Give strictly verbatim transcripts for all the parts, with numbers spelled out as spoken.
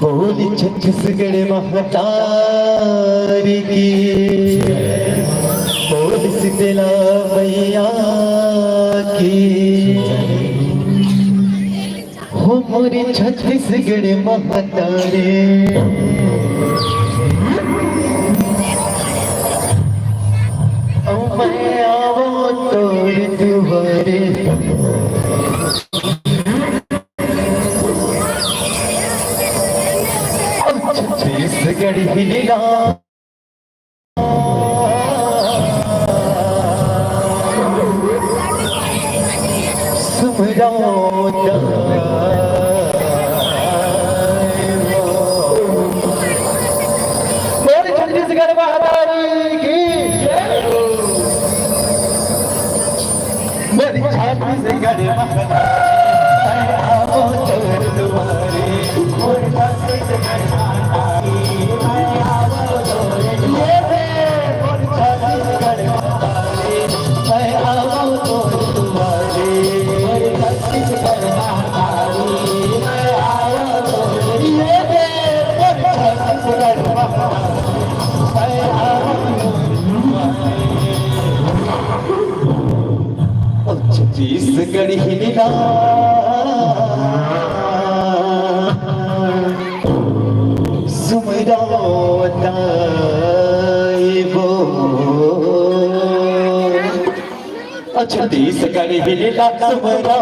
बोल छत्तीसगढ़ महतारी की, बोल शीतला मैया की। हो मोरी छत्तीसगढ़ महतारी, ओ मैं आवो तोर दुआरे। छत्तीसगढ़ हिलला सुमरौदा। बोल छत्तीसगढ़ महतारी की। बोल छत्तीसगढ़ महतारी। छत्तीसगढ़ हिलला सुमरौदा। छत्तीसगढ़ हिलला सुमरौदा।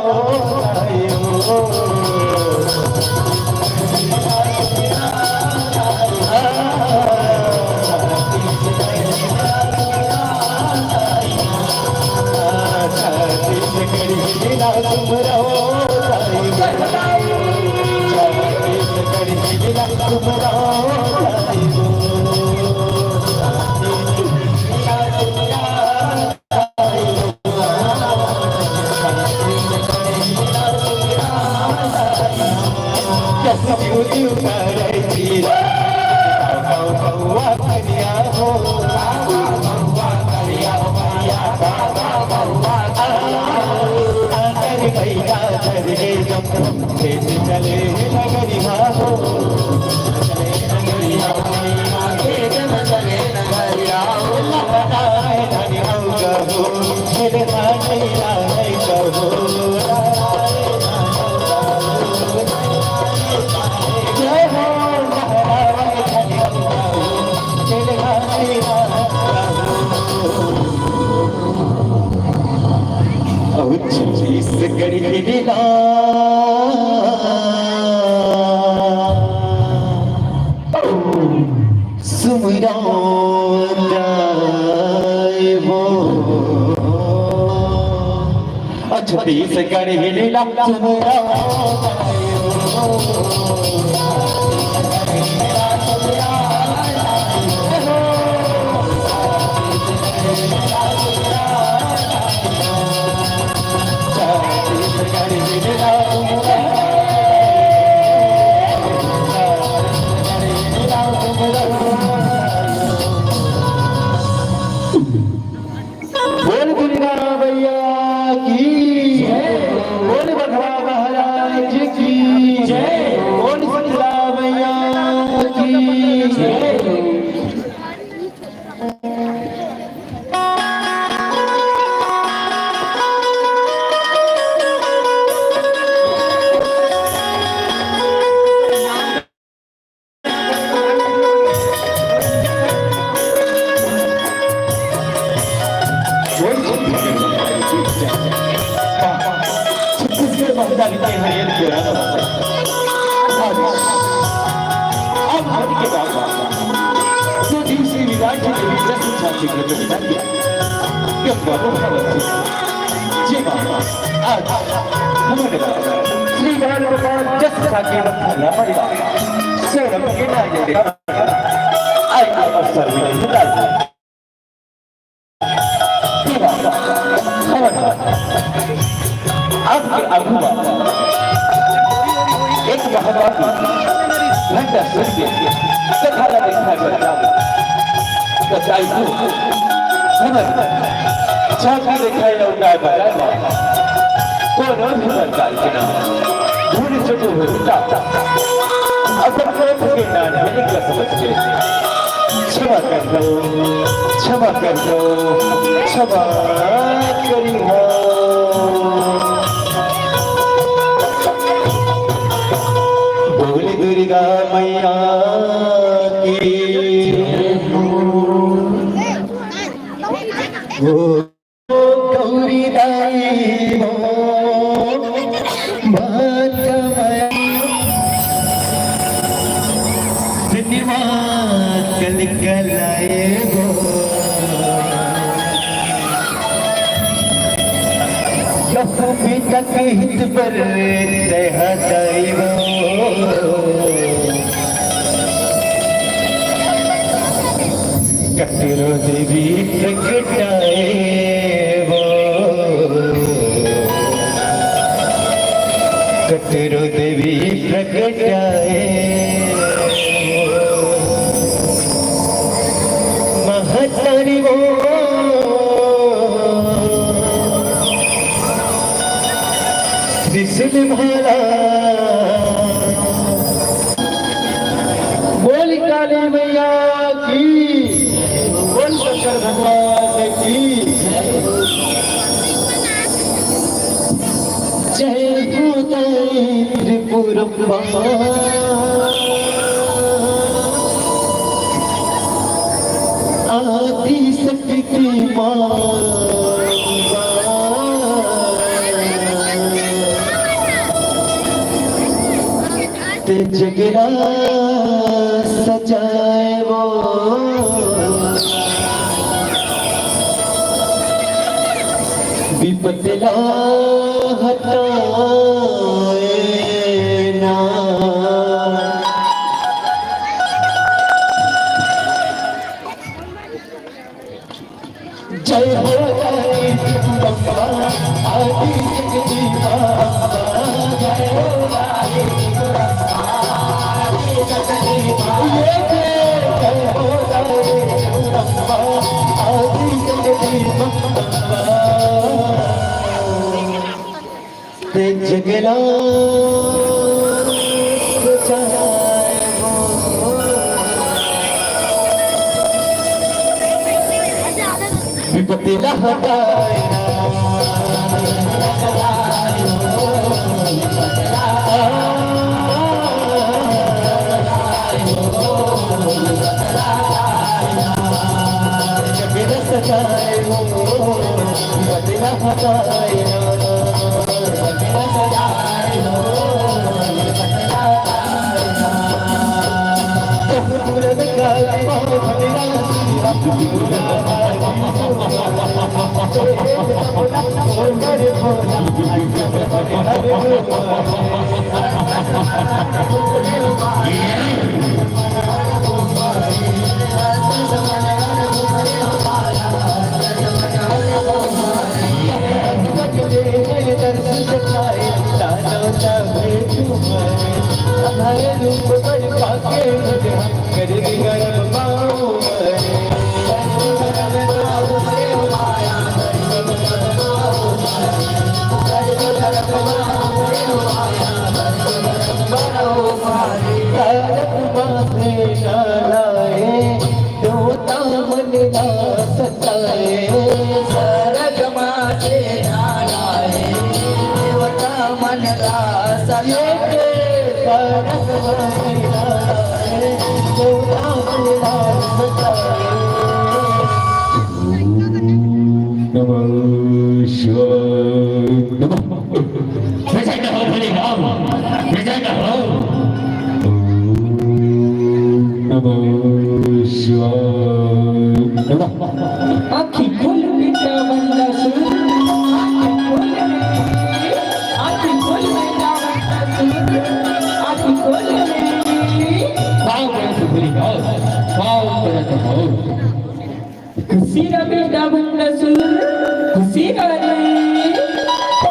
छत्तीसगढ़ के बेला सुमरौदा। छत्तीसगढ़ हिलला सुमरौदा। बोल दुर्गा मैया की, बोल बघवा महाराज की, बोल शीतला मैया की। छत्तीसगढ़ महिला विद्यालय के आज, अब मन के बात, जो दिन श्री विराट की देवी जस छाती प्रकट हुई, गंगा को भगवती। जी माँ, आज हमन श्री बाल गोपाल जस छाती रखने वाला सोरम के नायक आज अवसर मिले। आपके आगू मा एक महाकाली घंटा सुन के कथा ला देखा जाता। तो दाई को हमर झांकी दिखाई लौटाए बर कोनो भी प्रकार के ना भूल चुके हो, अपन कोख के नान होने का समझ के क्षमा कर दो, क्षमा कर दो, क्षमा करी हो। बोल दुर्गा मैया की। ओ गौरी दाई हो, माता मैया, सिनेमा कल कलाए हो। लक्ष्मी तक हित पर रहताई वो। कतरो देवी प्रगटाए वो। कतरो देवी प्रगटाए वो। महतारी वो। त्रिशूल भाला। बोल काली मैया की, बोल शंकर भगवान की। जय हो दाई त्रिपुरम्बा। आदि शक्ति माँ। ते जगरा सजाए वो। विपत ला हटाए ना। जय हो दाई जगदम्बा, आदि शक्ति माँ। जय हो दाई जगदम्बा, आदि शक्ति माँ। ये जय, जय हो दाई जगदम्बा, आदि शक्ति माँ। ते जगला सजाए हो। विपत्ति ला हटाए ना। जगला सजाए हो। तारक माथे ना लाए, देवता मन ना सताए। सरग माथे ना लाए, देवता मन ला सताए। तारक माथे ना लाए, देवता मन ना सताए। ओम नमः शिवाय नमः। प्रसन्न हो भोले राम, प्रसन्न हो। ओम नमः शिवाय नमः। आँखी खोल बेटा बंदा सुन, आँखी खोल रे, आँखी खोल बेटा बंदा सुन, आँखी खोल रे। पाँव पड़त हो भोले राम, पाँव पड़त हो। खुशी रा बेटा बंदा सुर, खुशी रा रे।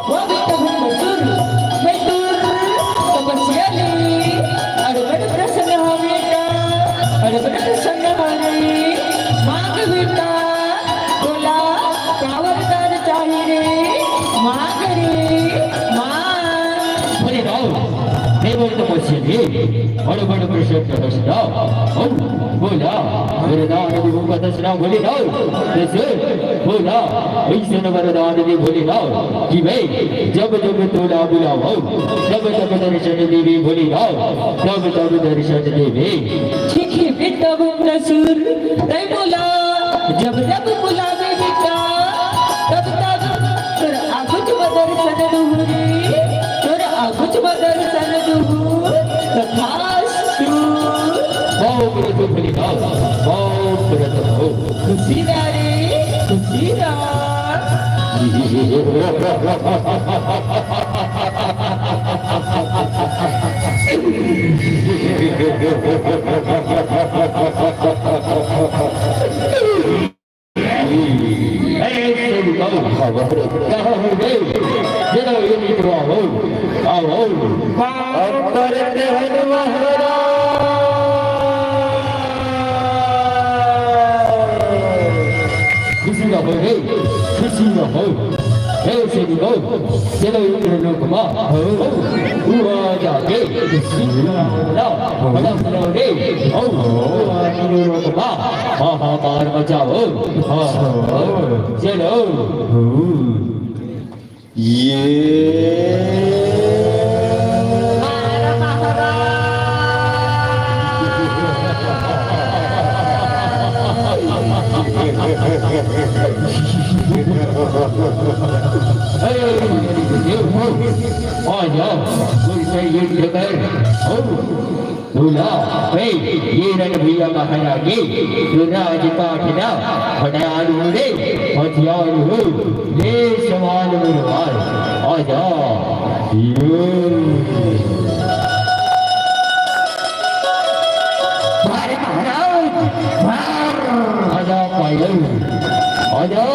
वो बेटा बंदा सुर, मैं दूर तपस्या ले। अरे बड़ प्रसन्न हो बेटा, अरे बड़ प्रसन्न हो रे। मांग बेटा, बोल तपस्या में बड़ बड़ प्रसन्न हंसना। हम बोला, वरदान देहु का दसना बोले ना, जैसे बोला, ऐसे न वरदान दे भोले ना कि मैं जब जब तोला बुलाओ, तब तब दर्शन देवे भोले ना, तब तब दर्शन देवे। ठीक है, तब न सुर तै बोला, जब जब बुलावे बेटा, तब तब तोर आगुच म दर्शन दुहू रे, तोर आगुच म दर्शन दुहू। तथास्तु। बहुत व्रत फलिता, बहुत व्रत हो। खुशी रा रे, खुशी रा। अरे सुन तो, कहाँ हो गए? जरा ये मित्र आओ, आओ। अंतर देहन महाराज। खुशी रहो रे, खुशी रहो। हे सेवको, चलो इंद्रलोक मा, हो, हुआ जाके, ना, बड़ा सुनो रे, हो, हुआ इंद्रलोक मा, हाहाकार मचाओ, हाँ, चलो। ये आजा, कोई सही युद्ध कर। बोला, ए, ये रण भैया महाराज जी, तू राजपाट ना, हथियार हो रे, हथियार हो, ले सवाल मुरवार, आजा। ये। मारे महाराज, मार। आजा पायल, आजा।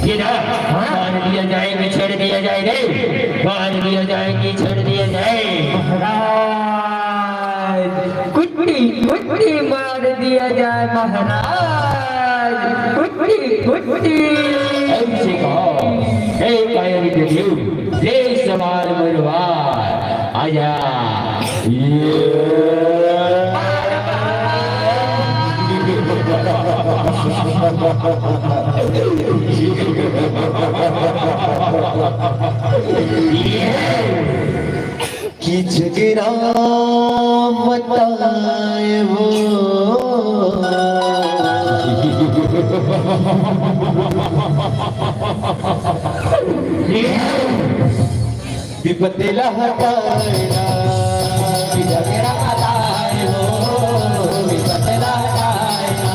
ये ना, मार दिया जाए, बिछेड़ दिया जाए रे, मार दिया जाए, बिछेड़ दिया जाए। महाराज, कुट्टी, कुट्टी मार दिया जाए महाराज, कुट्टी, कुट्टी। ऐसे कहो, हे कायर के देव, ले सवाल मुरवार, आजा। ये। कि झगड़ा मत आए वो। विपत्ति ला हटाए ना, कि झगड़ा मत आए वो, विपत्ति ला हटाए ना।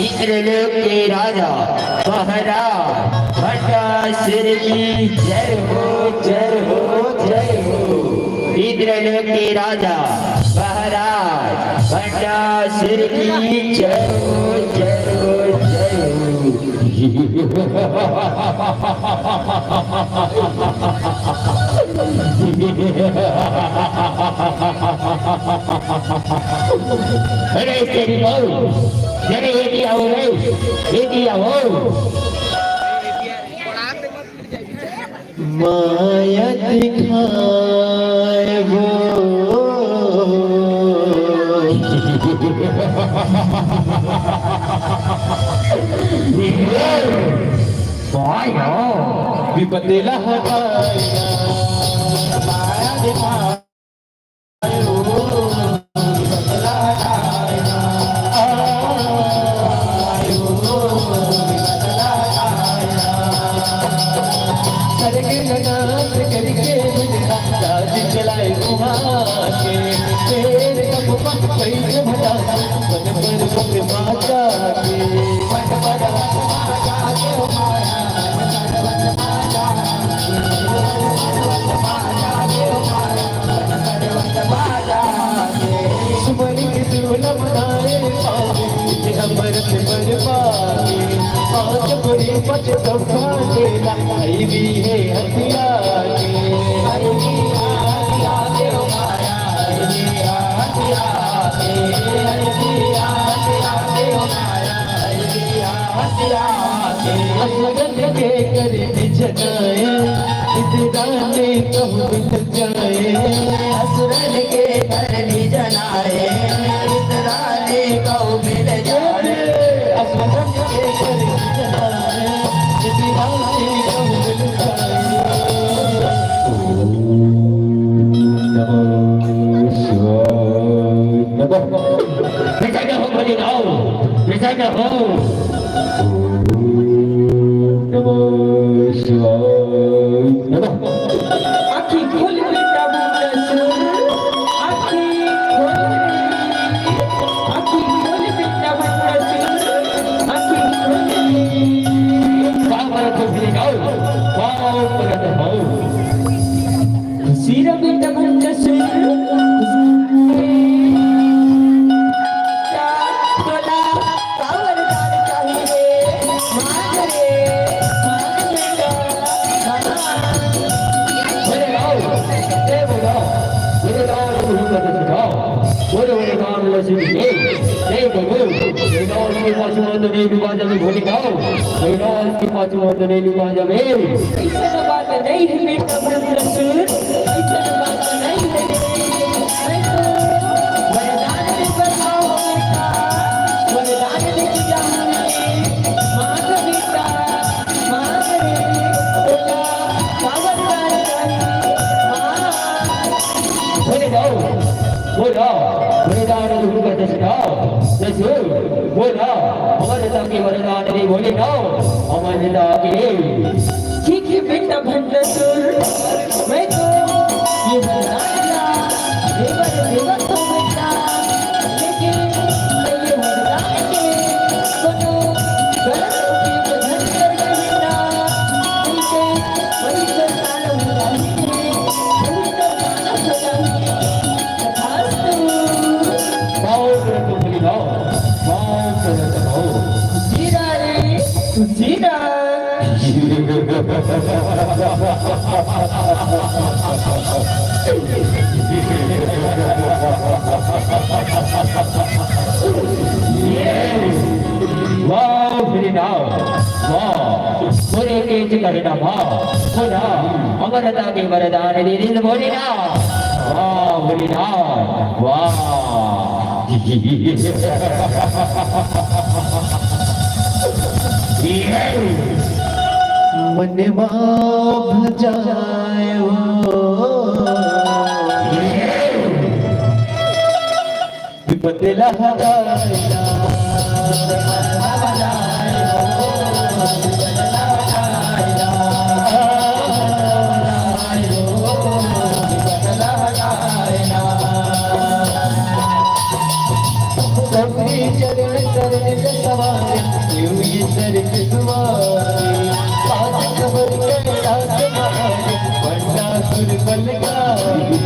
इंद्रलोक के राजा महाराज भंडासुर की जय हो, जय हो, जय हो। इंद्रलोक के राजा महाराज भंडासुर की जय हो, जय हो, जय हो। अरे तेरी बहू, अरे ये दिया हो रे, ये दिया हो। माया दिखाए वो। माया विपत्ति ला हटाए। माया दिखाए। सुमन के सुलभ नाए पावे, इते अमरत बरपावे। पाँच परी पच सौभागे ला, आई भी है हथिया के। आई भी है हथिया के ओ माया, आई भी है हथिया के, आई भी है हथिया के ओ माया, आई भी है हथिया के। असुरन के कर निज नाए, इतरा ने कहु बिन जाए। असुरन के कर निज नाए, इतरा ने कहु बिन जाए। असुरन के कर निज नाए, इतरा ने कहु बिन जाए। ओम नमः शिवाय नमः। प्रसन्न हो भोले राम, प्रसन्न हो। ओम नमः शिवाय नमः। आँखी खोल बेटा भंडासुर, आँखी खोल, आँखी खोल बेटा भंडासुर, आँखी खोल। पाँव परत हो भोले राम, पाँव परत हो। खुशी रहे बेटा भंडासुर। क्या तोला का वरदान चाहिए? मांग रे, मांग बेटा, मांग। बोले राम, जय बोलो, बोले राम, गुरु का दस गाओ, बोले बोले राम लक्ष्मी जय, जय प्रभु, जय राम श्री पाचुआ तो नहीं विभाजन भोले गाओ, जय राम श्री पाचुआ तो नहीं विभाजन। ऐसा बात नहीं है बेटा भंडासुर, ऐसा बात नहीं है। मैं तो वरदान लेकर आऊं बेटा, वरदान लेके जाऊंगी। मांग बेटा, मांग रे, बोला, का वरदान चाहिए? मांग। बोले जाओ, बोला, वरदान गुरु का दस गाओ, जय बोला, अमरता के वरदान दे भोले गाओ, अमरता के। ठीक है बेटा भंडासुर, मैं तो ये वरदान ला देवर देवर तो बेटा, लेकिन मैं ये वरदान के कोनो गलत उपयोग न करके बेटा, उनके वही करता रहूंगा, वही करता रहूंगा। तथास्तु। पाँव परत हो भोले गाओ, पाँव परत हो। जीरा रे, जीरा। वाह, भोले गाओ, वाह। बोले तेज करना वाह, बोला, अमरता के वरदान दे दिल भोलेनाथ। वाह भोलेनाथ, वाह। मन मा भजाए हो। विपत्ति ला हटाए ना। अपने चरण चरण के सवार, क्यों ये दर के दुआरे, आज खबर के साथ महाराज, बंडासुर बलगारी।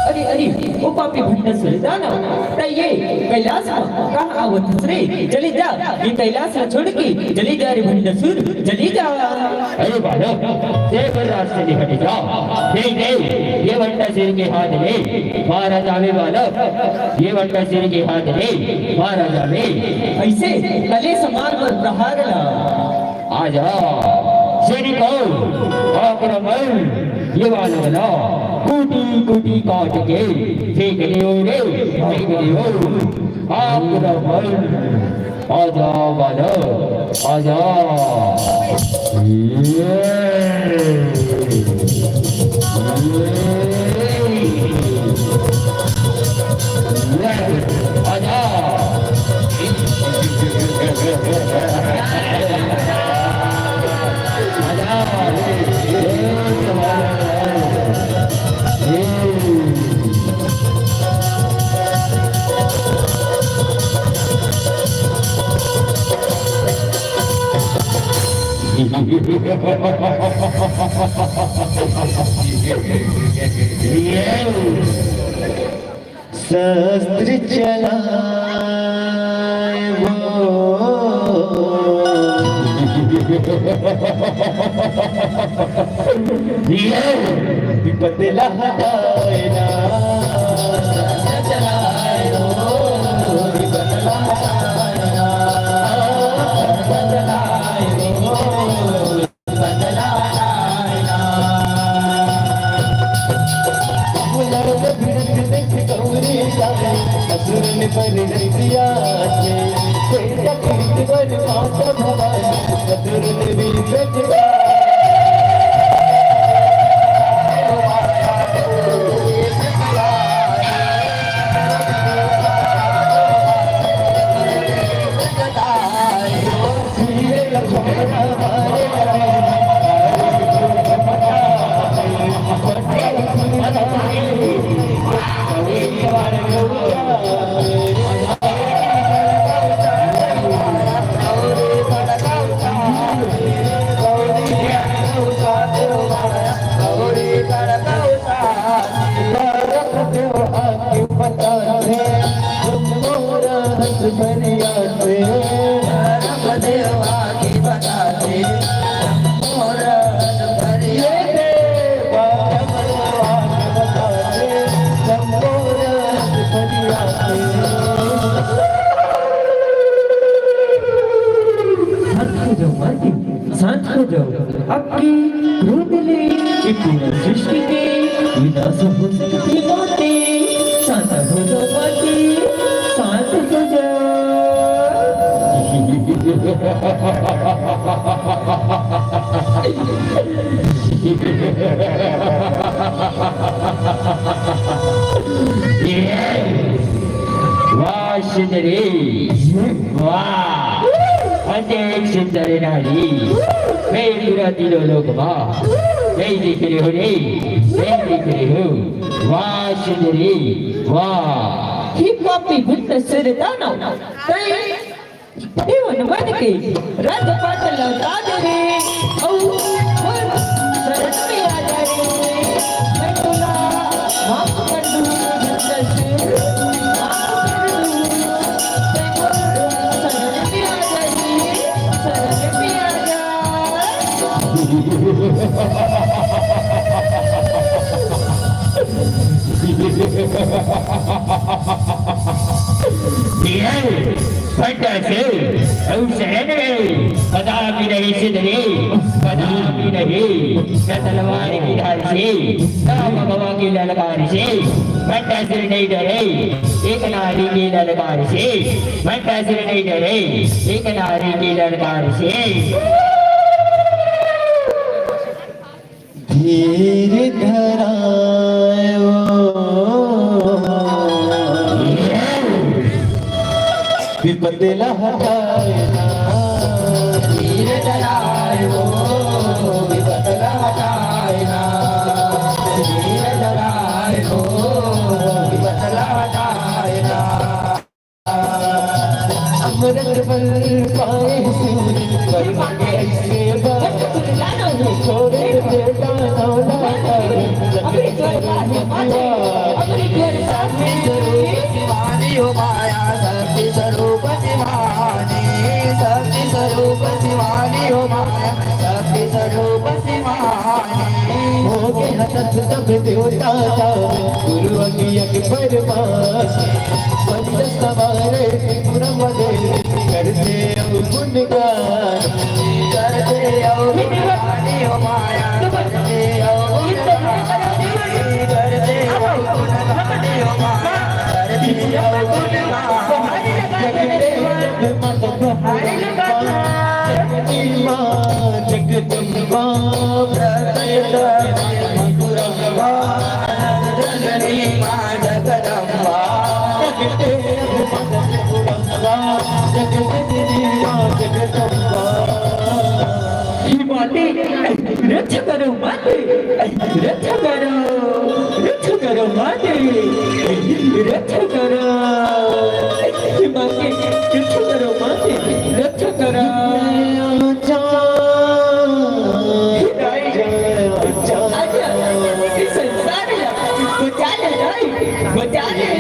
अरे, अरे, ओ पापी भंडासुर दानव, तैं ये कैलाश म कहाँ आवत हस रे? चले जा, ये कैलाश ला छोड़ के चले जा रे भंडासुर, चले जा। अरे बालक, तैं बलराज से निपट जा। नहीं, नहीं, ये भंडासुर के हाथ ले मारा जावे बालक, ये भंडासुर के हाथ ले मारा जावे। अइसे कलेश मार बर प्रहार ला। आजा, सैनिकों, आक्रमण! ये वाला वाला, कूटी कूटी काट के फेंक दियो रे, फेंक दियो। आक्रमण! आजा बालक, आजा। ये। ये। आजा। आजा। शस्त्र चलाए वो। विपत ला हटाए ना। शस्त्र चलाए वो, विपत ला हटाए ना। शस्त्र चलाए वो। शांत हो जाओ माटी, शांत हो जाओ। आपके क्रोध ले ये पूरा सृष्टि के विनाश हो सकथे माटी। शांत हो जाओ माटी, शांत हो जाओ। वाह सुंदरी, वाह। अतेक सुंदर नारी, मैं पूरा तीनों लोक मा नहीं देखे रहेंव रे, नहीं देखे रहेंव। वाह सुंदरी, वाह। हे पापी भंडासुर दानव, तैं देवन मन के राजपाट लौटा दे रे, अउ मोर शरण में आ जा रे। मैं तोला माफ कर दूं, भंडासुर, माफ कर दूं। फट से, अउ सहन रे, कदापि नहीं सिद्ध रे, कदापि नहीं, न तलवार की धार से, न भगवा की ललकार से, फट से नहीं डरे, एक नारी की ललकार से, फट से नहीं डरे, एक नारी की ललकार से। धीर धरायो, विपत ला हटाए ना। धीर धरायो, विपत ला हटाए ना। धीर धरायो, विपत ला हटाए ना। अमृत बल पाए सूर, पर मांगे ऐसे बात। छोड़े बेटा नौला। शक्ति स्वरूप शिवानी हो माया, शक्ति स्वरूप शिवानी, शक्ति स्वरूप शिवानी हो माया, शक्ति स्वरूप शिवानी। हो गए हतत सब देवता का, गुरु अज्ञा के परमाश। पंच सवारे त्रिपुरा मदे, करते अब गुणगान। करते अब गुणगान हो माया, करते अब गुणगान। करते अब गुणगान हो माया, करते अब गुणगान। जगदम्बा, जगदम्बा, जगदम्बा। हे माते, रक्षा करो माते, रक्षा करो, रक्षा करो माते, रक्षा करो। हे माते, रक्षा करो माते, रक्षा करो। हे दाई, आजा, इस संसार ला बचा ले दाई, बचा ले।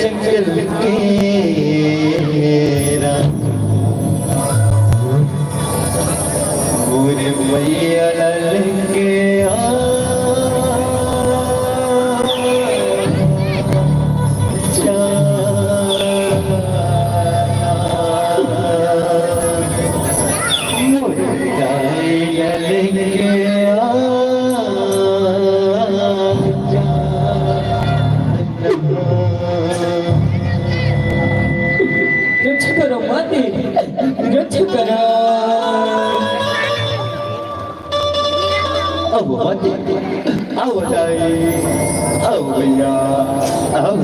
जंगल के राम, मोरे मैया लाल के आ, जा। रक्षा करो माते, रक्षा करो। अब माते, आओ दाई, आओ भैया, आओ।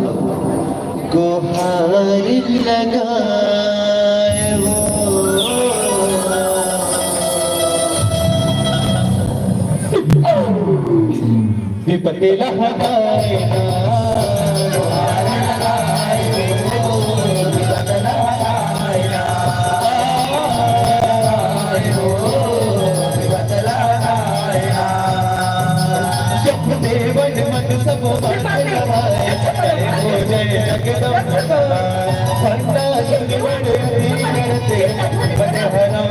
गुहार लगाए हो। विपत ला हटाए ना। देवन मन सब बात लगाए, हो जय जगदम्बा। भंडार करते, बजहरा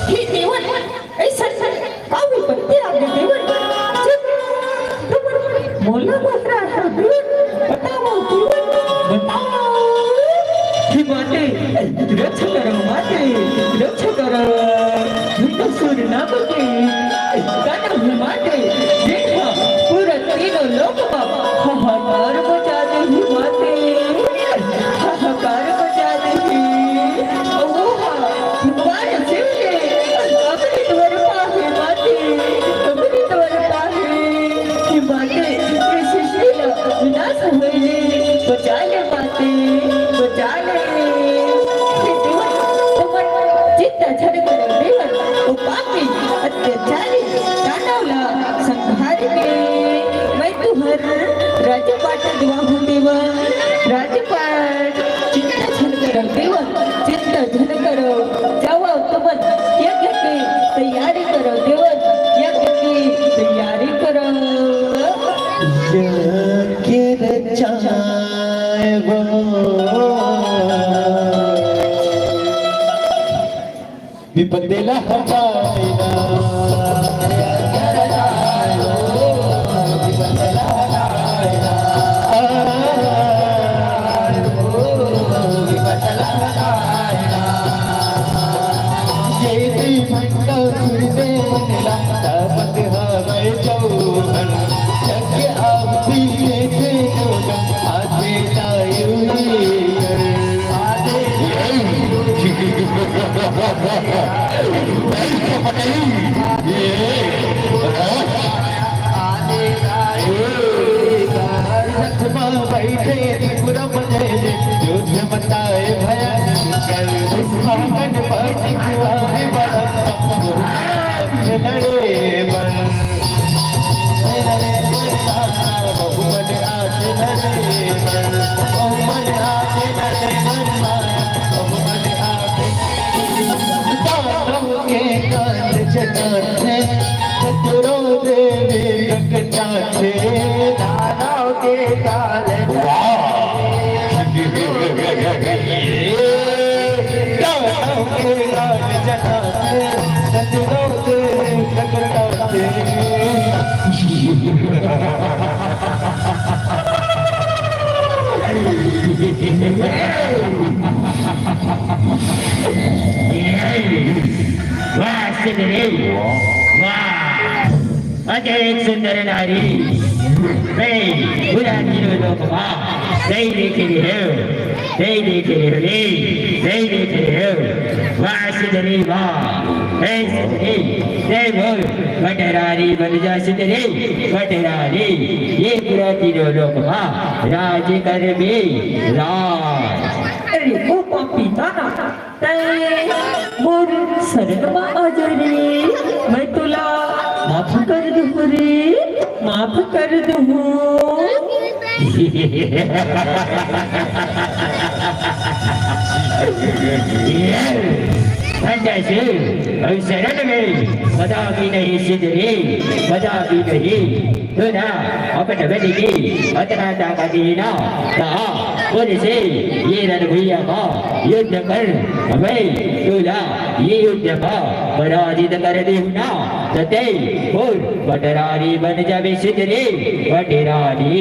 हे देवन, अइसन का विपत्ति आ गे देवन? मोला बता देवन, बताओ देवन, बताओ। हे माते, रक्षा करो माते, रक्षा करो। हे तो सुर ना बजे, गाना हे माते, देखा पूरा तीनों लोक मा हाहाकार मचा दे हे माते, हाहाकार मचा दे हे। ओ हा, भगवान शिव के अमृत वर्षा हे माते। मैं तुहर राजपाट देवा हूँ देवर, राजपाट। चिंता झन करो देवर, चिंता झन करो। जाओ तुमन यज्ञ के तैयारी करो देवर, यज्ञ की तैयारी करो। यज्ञ रचाए वो विपत्ति ला हटाए ना। वाह, सुंदरी, वाह। अजय एक सुंदर नारी, मैं बुरा तीनों लोक मा, नहीं देखे हो, नहीं देखे हो रे, नहीं देखे हो। वाह, सुंदरी, वाह। हे सुंदरी, जय बोल, बटरानी बन जा सुंदरी, बटरानी, ये बुरा तीनों लोक मा, राज कर में राज। अरे, ओ पापी दादा, तैं मोर शरण म आ जा रे, मैं तोला माफ कर दूँ रे, माफ कर दूँ। अंडा से, अउ शरण में, कदापि नहीं सिंदरी, कदापि नहीं। सुना, अपन बल की अतना ताकत ही ना, कहा, बोले से, ये रण भुइया का युद्ध कर, अबे, तोला, ये युद्ध का पराजित कर दे ना, तो तैं और बटरानी बन जाबे सिंदरी, बटरानी।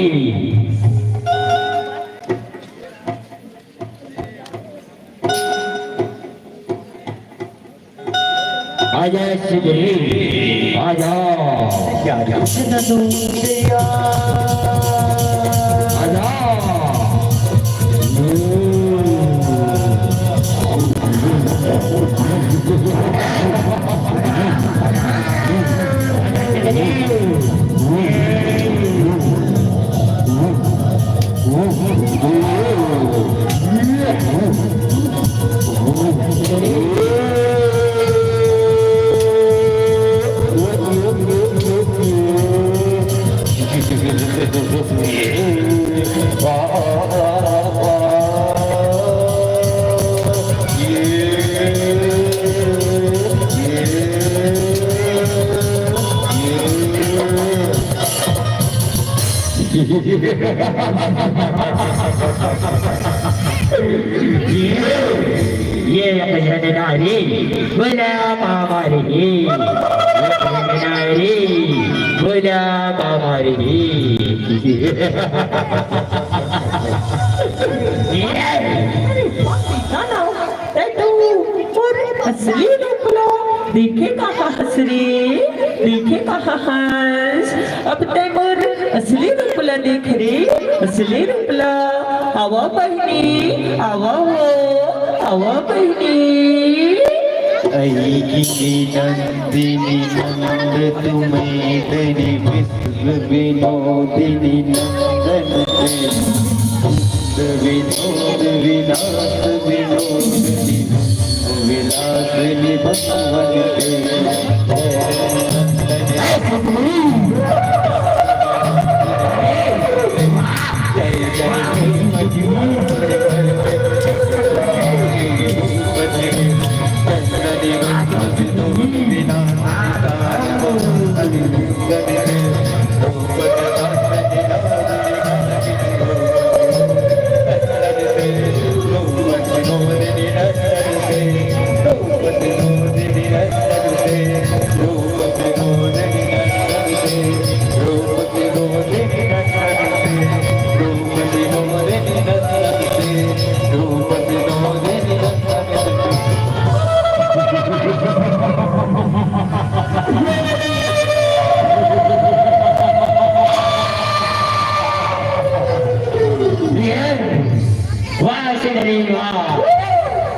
आजा सिंदरी, आजा। आजा। ये एक झन नारी बोला मामा रे, ये एक झन नारी बोला मामा रे। ना, ना, ए तू मोर असली रूप ला देखे कहाँ हस रे, देखे कहाँ हस? अब तैं मोर असली रूप ला देख रे, असली रूप ला। आवा बहिनी, आवा हो, आवा बहिनी। ऐ गिरी नंदिनी नंद तुम्हें धनी विश्व विनोदिनी नंदन तेज। विनोद विनाश विनोद विलास निभवन के।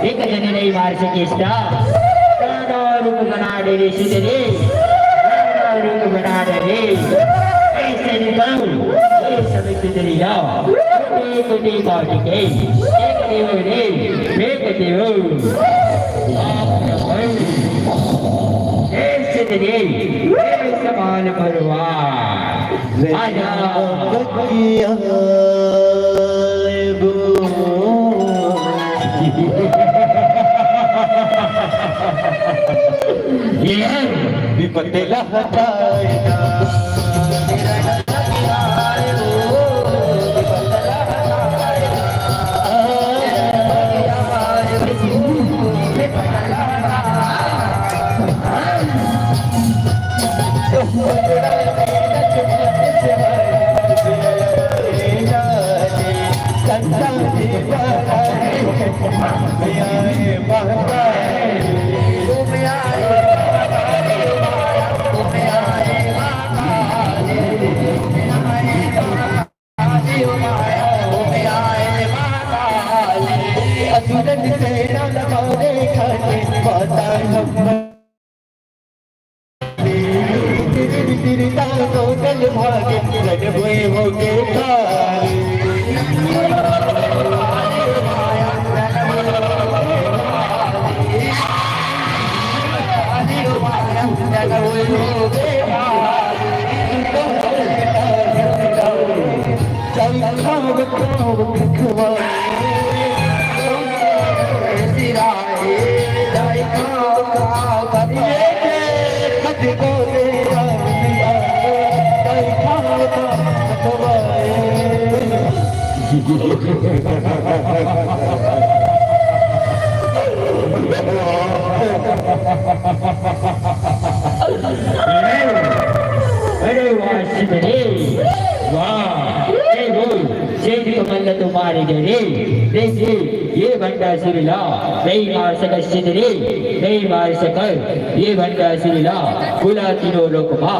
एक जने नहीं मार सके इसका। काला रूप बना दे रे सुंदरी, काला रूप बना दे रे। ऐसे निकल, ये सब सुंदरी जाओ। कोटी कोटी काट के, एक देव रे, एक देव। आप न भाई, ऐसे तेरे, ये समान भरवा। आजा। ये विपत्ति लहकाए ना। अरे वाह शिवरे, वाह। ए बोल, शेर कमल तुम्हारे डरे। देखिए, ये भंडासुर ला नहीं मार सकत शिवरे, नहीं मार सकत। ये भंडासुर ला बुला तीनों लोक मा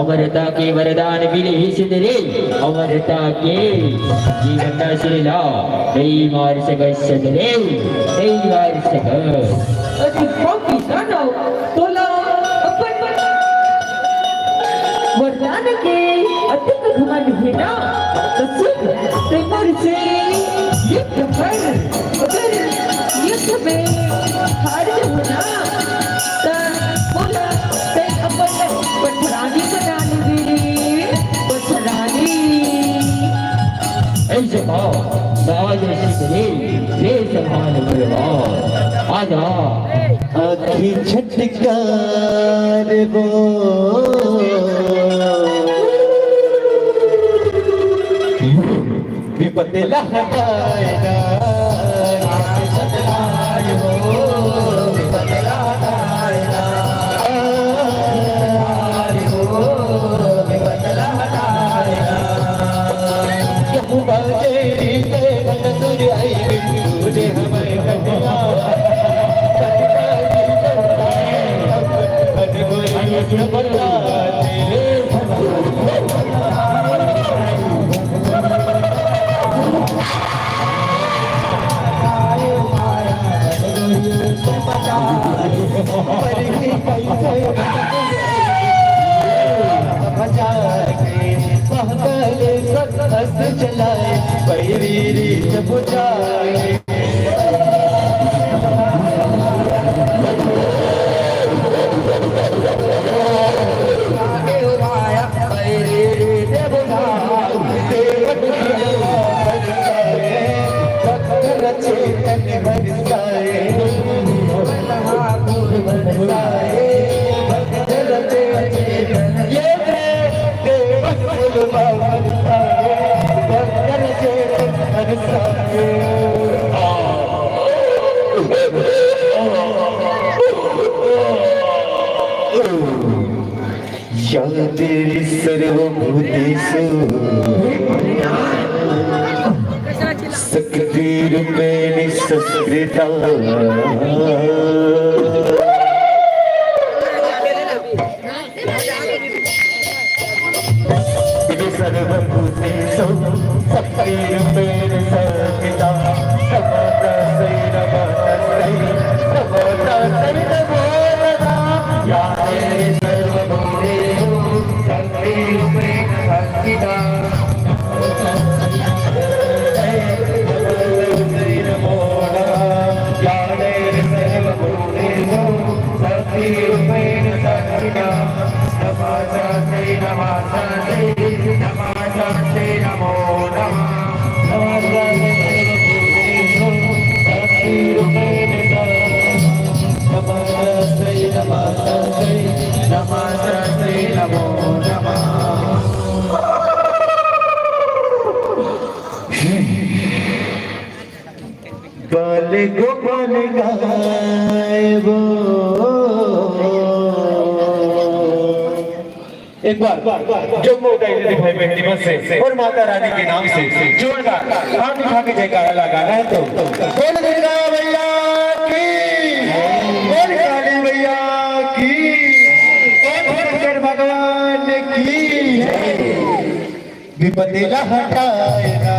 अमरता के वरदान मिले ही शिवरे, अमरता के। ये भंडासुर ला नहीं मार सकत शिवरे, नहीं मार सकत। अति पापी दानव, तोला अपन वरदान के अतिक घमंड हे ना, त सुन, ते मोर से युद्ध कर। अगर युद्ध में हार जहू ना, त मोला ते अपन पटरानी बना लेबे रे, पटरानी। ऐसे भाव, राज ऐसी बने, ये समान बलवान। आजा। आखी झटकार वो विपत लहकाए ना। या देवी सर्वभूतेषु शक्तिरूपेण संस्थिता। सर्वभूतेषु शक्तिरूपेण संस्थिता। समस्तशरीरमनसैव बल गोपाल गायबो। एक बार जम्मू उठाई दीदी भाई बहन मन से और माता रानी के नाम से जोरदार हाथ उठा के जयकारा लगाना है तो। बोल दुर्गा मैया की, बोल काली मैया की, बोल शंकर भगवान की। विपत्ति ला हटाए ना।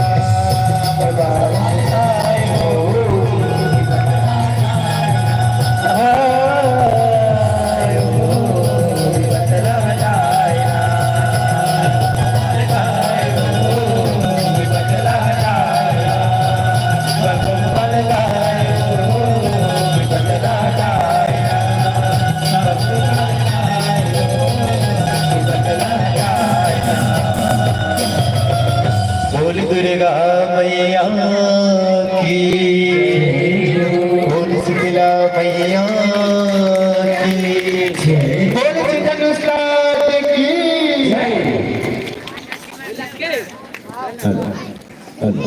बोल दुर्गा मैया की, बोल शीतला मैया की, बोल शीतल उस्ताद की। Hello, hello.